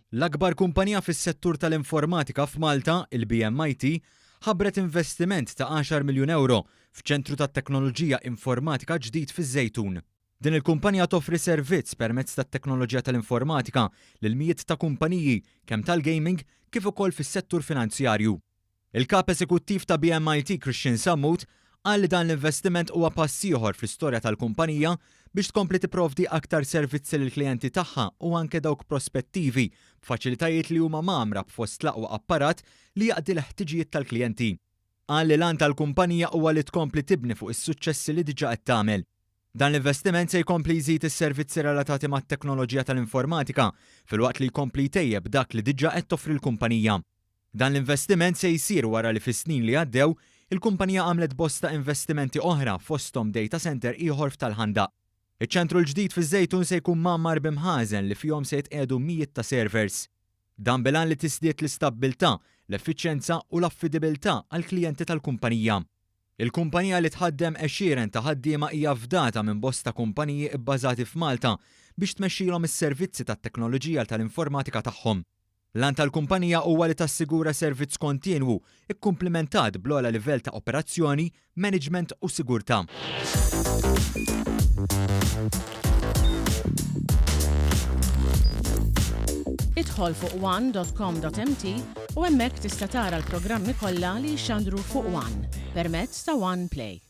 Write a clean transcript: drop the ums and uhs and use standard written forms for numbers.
L-akbar kumpanija fis-settur tal-informatika f'Malta, il-BMIT, ħabbret investiment ta' għaxar miljun ewro f'ċentru tat-teknoloġija informatika ġdid fiż-Żejtun. Din il-kumpanija toffri servizz permezz tat-teknoloġija tal-informatika lil mijiet ta' kumpaniji kemm tal-gaming kif ukoll fis-settur finanzjarju. Il-Kap Eżekuttiv ta' BMIT Christian Sammut qal li dan l-investiment huwa pass ieħor fl-istorja tal-kumpanija biex tkompli tipprovdi aktar servizzi lill-klijenti tagħha u anke dawk prospettivi b'faċilitajiet li huma mgħammra b'fost l-aqwa apparat li jaqdi l-ħtiġijiet tal-klijenti. Qal li l-għan tal-kumpanija huwa li tkompli tibni fuq is-suċċessi li diġà qed tagħmel. Dan l-investiment se jkompli jżid is-servizzi relatati mat-teknoloġija tal-informatika filwaqt li jkompli jtejjeb dak li diġà qed toffri l-kumpanija. Dan l-investiment se jsir wara li fis-snin li għaddew, il-kumpanija għamlet bosta investimenti oħra fosthom data centre ieħor f'Tal-Ħandaq. Iċ-ċentru l-ġdid fiż-Żejtun se jkun mgħammar bi mħażen li fihom se jitqiegħdu mijiet ta' servers. Dan bil-għan li tiżdied l-istabbiltà, l-effiċjenza u l-affidibilità għall-klijenti tal-kumpanija. Il-kumpanija li tħaddem għexieren ta' ħaddiema hija fdata minn bosta kumpaniji bbażati f'Malta biex tmexxilhom is-servizzi tat-teknoloġija tal-informatika tagħhom. L-għan tal-kumpanija huwa li tassigura servizz kontinwu, ikkumplimentat bl-ogħla livell ta' operazzjoni, management u sigurtà. Idħol fuq one.com.mt u hemmhekk tista' tara l-programmi kollha li jixxandru fuq One permezz ta' One Play.